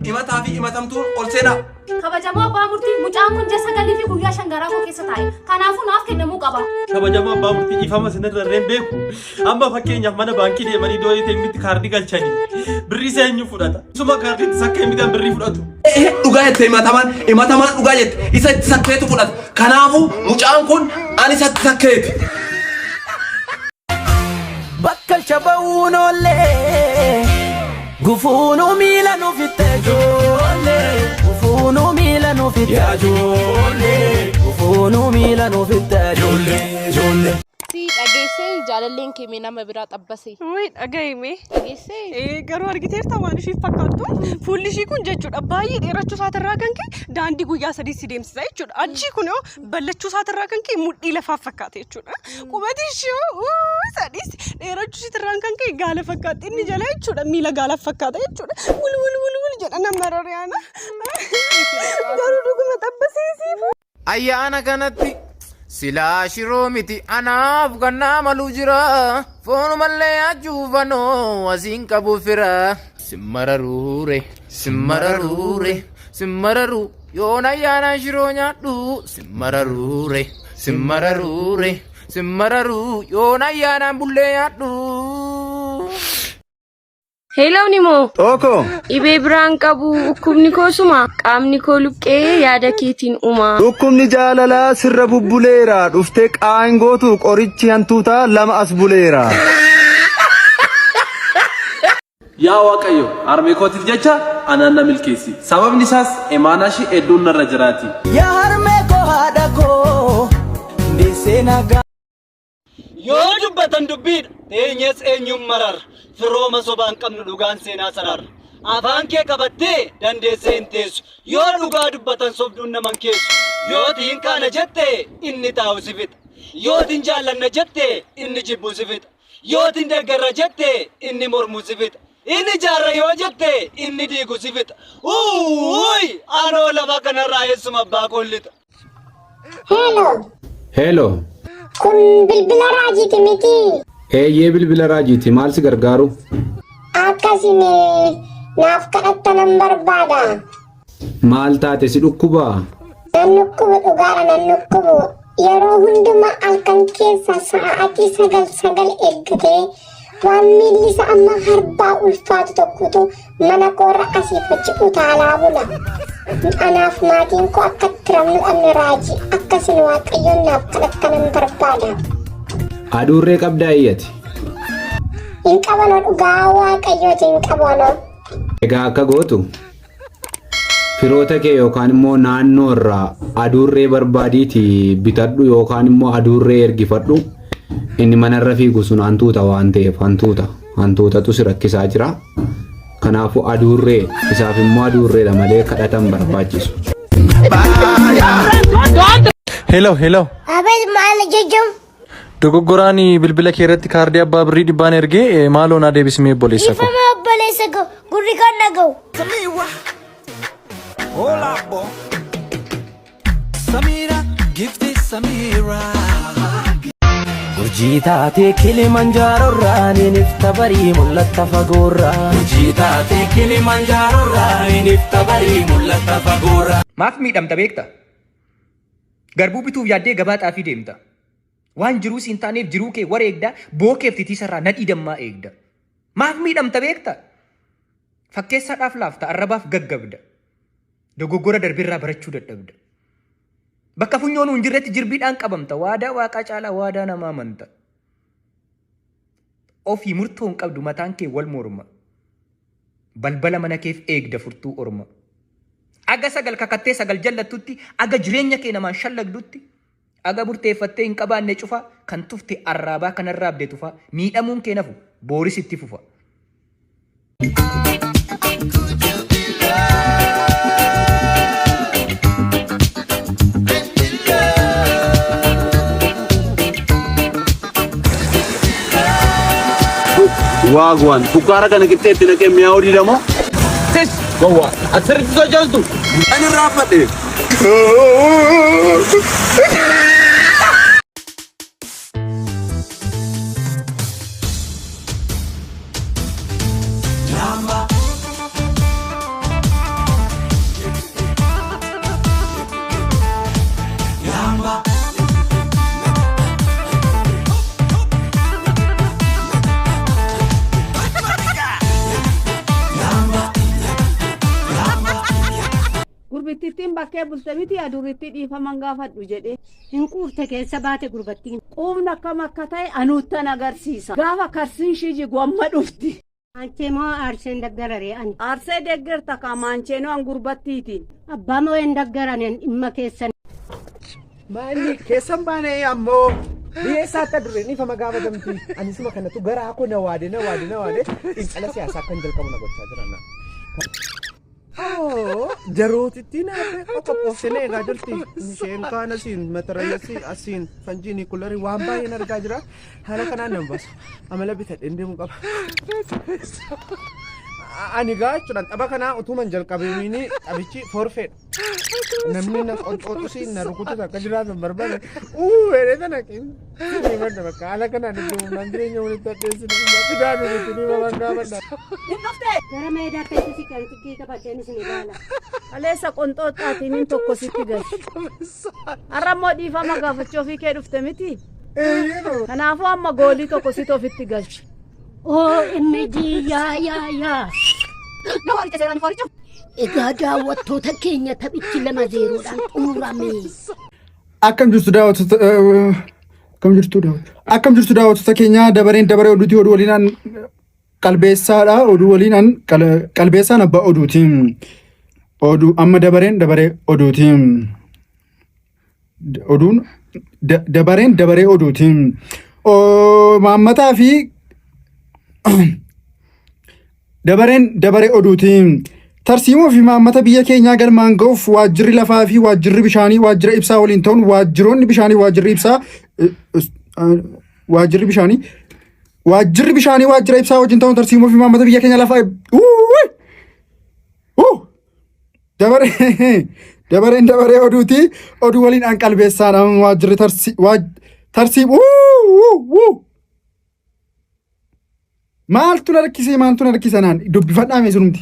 Himataa fi himatamtuun ol seenaa. Kabajamoo abbaa murtii, mucaan kun ji'a 9 fi guyyaa 5 garaa koo keessa taa'e. Kanaafuu naaf kennamuu qaba. Kabajamoo abbaa murtii dhiifama isinirra irreen beeku. Amma fakkeenyaaf mana baankii deemanii iddoo ATM'tti kaardii galchanii birrii isaa eenyu fudhata? Isuma kaardiitti sakka hin bitan birrii fudhatu. Dhugaa jette himatamaan, himatamaan dhugaa jette isa itti sakkeetu fudhata. Kanaafuu mucaan kun ani isatti sakkeeti. Bakkalcha ba'uun oollee gufuunuu miila nu fixxe ijoollee gufuunuu miila nu fixxe ijoollee gufuunuu miila nu fixxe ijoollee ijoollee. Si dhageessee jaalalleen kee mee nama biraa xabbase. Wuy dhaga'i mee. Dhageessee? Ee, garuu argiteerta waan ishiif fakkaattu fuulli ishii kun jechuudha baay'ee dheerachuu isaatirraa kan ka'e daandii guyyaa 3 si deemsisa jechuudha. Achii kun yoo ballachuu isaatirraa kan ka'e mudhii lafaaf fakkaata jechuudha. Qubati ishii sadis dheerachuu ishiitirraan kan ka'e gaala fakkaatti inni jala jechuudha miila gaalaaf fakkaata jechuudha. Wul wul wul wul jedha nama rariyaana. Garuu dhuguma xabbasiisiif. Ayyaana kanatti silaa shiroo miti anaaf kan naa malu jira foonumallee nyaachuuf anoo asiin qabu fira simmararuure simmararuure simmararu yoon ayyaanaan shiroo nyaadhu simmararuure simmararuure simmararu yoon ayyaanaan bullee nyaadhu. Hello Nimo. Xookoo. Dhibee biraan qabu dhukkubni koo suma qaamni koo luqqee yaada keetiin uma. Dhukkubni jaalalaa sirra bubbuleera dhuftee qaayin gootu qorichi hantuutaa lama as buleera. Yaa Waaqayyo, harmee kootiif jecha anaan na milkeessi. Sababni isaas imaanaa ishii hedduun narra jiraati. Yaa harmee koo haadha koo deessee nagaa. Yoo dubbatan dubbiidha, teenyees eenyuun mararra. Firooma sobaan qabnu dhugaan seenaa sararra. Afaan kee qabattee dandeessee hin teessu. Yoo dhugaa dubbatan sobduun nama hin keessu. Yooti hin kaana jette inni taa'u si fixa. Yooti hin jaallanna jette inni jibbu si fixa. Yooti hin deeggarra jette inni mormu si fixa. Inni ijaarra yoo jette inni diigu si fixa. Uuuy! Anoo lafa kanarraa eessuma abbaa koon lixa. Hello. Hello. Kun bilbila raajiiti miti. Eeyyee bilbila raajiiti maal si gargaaru? Akkasin naaf kadhattanan barbaada. Maal taate si dhukkubaa? Nan dhukkubu dhugaadha nan dhukkubu. Yeroo hundumaa halkan keessa sa'aatii 9 9 eeggatee waan miilli isaa amma harbaa ulfaatu tokkotu mana koorra asiif achi utaalaa bula. Anaaf maatiin koo akka itti rafnu dhabne raajii akka isin waaqayyoon naaf kadhattanan barbaada. Aduurree qabdaa iyyati. Hin qabanoo dhugaa waaqayyooti hin qabu anoo. Egaa akka gootu firoota kee yookaan immoo naannoo irraa aduurree barbaadiiti bitadhu yookaan immoo aduurree ergifadhu. Inni manarra fiigu sun hantuuta waan ta'eef hantuuta hantuutatu si rakkisaa jira. Kanaafuu aduurree isaaf immoo aduurreedha malee kadhatan barbaachisu. Hello, hello. Abel maal jechuun? Dogoggoraan bilbila kee irratti kaardii abbaa birrii dhibbaan ergee maaloo naa deebisimee obboleessa koo. Dhiifama obboleessa koo gurri kan dhaga'u. Hola, bo. Samira, gifti Samira. Urjii taatee Kilimanjaaroorraa ni nifta barii mul'atta fagoorraa. Urjii taatee Kilimanjaaroorraa ni nifta barii mul'atta fagoorraa. Maaf miidhamta beekta? Garbuu bituuf yaaddee gabaa xaafii deemta. Waan jiruu siin taaneef jiruu kee wareegda, bookeef titiisarraa nadhii dammaa eegda. Maaf miidhamta beekta? Fakkeessaadhaaf laafta, arrabaaf gaggabda. Dogoggora darberraa barachuu dadhabda. Bakka funyoon hin jirretti jirbiidhaan qabamta, waadaa waaqaa caalaa waadaa namaa amanta. Ofii murtoo hin qabdu mataan kee wal morma. Balbala mana keef eegda furtuu orma. Aga 9 kakattee 9 jallattutti, aga jireenya kee namaan shallagdutti, aga murteeffattee hin qabaanne cufa, kan tufte arraabaa kan arraabde tufa, miidhamuun kee nafu, booris itti fufa. Waagwaan sukkaara kana qixxeetti naqee mi'aawuu didamoo? Tis gowwaa ati sirriitti sochoostu. Ani raafadhe. Adurrittiin bakkee bulte miti adurrittii dhiifaman gaafadhu jedhee. Hin quufte keessa baate gurbattiin. Quufni akkam akka ta'e anuuttan agarsiisa. Gaafa karsiin ishii jigu amma dhufti. Maancee moo aarseen daggararee ani. Aarsee deggerta kaa maancheenoo an gurbattiitiin. Abbaa moo hin daggaran dhimma keessan. Maalli keessan baane ammoo biyya eessaatti adurreen dhiifama gaafatamti. Anisuma kanatu garaa koo na waade na waade na waade xiinxala siyaasaa akkan jalqabu na gochaa jira. Jarootitti naafee qoqqoofsine eegaa jirti. Isheen kaan asiin matarayyasii asiin fanjii niikularii waan baay'een argaa jira. Haala kanaan nan baasa. Amala bitadheen deemuu qaba. Ani gaa jechuudhaan tapha kanaa utuman jalqabamiini taphichi forfeedha. Namni na qonxooxusi na rukutus akka jiraatu hin barbaade. Uu jedhee tana qinxii madda bakka haala kanaan itti humnaan jireenya walitti hadheessinu fidaa nuti ni baban gaafadha. Hin dhuftee? Gara meedaa keessa si kan xiqqii qabateen isin ilaala. Kaleessa qonxooxxaatiin tokko sitti galche. Har'a immoo dhiifama gaafachuu ofii kee dhufte miti. Kanaafuu amma goolii tokko situ ofitti galche. OMG yaa yaa yaa. Na horicha seeraan horicha. Egaa daawwattoota keenya taphichi lama zeeroodhaan xumurame. Akkam jirtu daawwattoota akkam jirtu daawwattoota akkam jirtu daawwattoota keenya dabareen dabaree oduutii oduu waliin an qalbeessaadha oduu waliin an qalbeessaan abbaa oduuti oduu amma dabareen dabaree oduuti oduun dabareen dabaree oduuti maammataa fi Dabareen dabaree oduuti. Tarsiimoo fi imaammata biyya keenyaa galmaan ga'uuf waajjirri lafaa fi waajjirri bishaanii waajjira ibsaa waliin ta'uun waajjiroonni bishaanii waajjirri ibsaa waajjirri bishaanii waajjirri bishaanii waajjira ibsaa wajjin ta'uun tarsiimoo fi imaammata biyya keenya lafaa Uuuy! Uu! Dabaree dabareen dabaree oduuti. Oduu waliin an qalbeessaadha waajjirri tarsii tarsii uu uu Maaltu na rakkisee maaltu na rakkisa naan dubbifadhaa mee sunumti.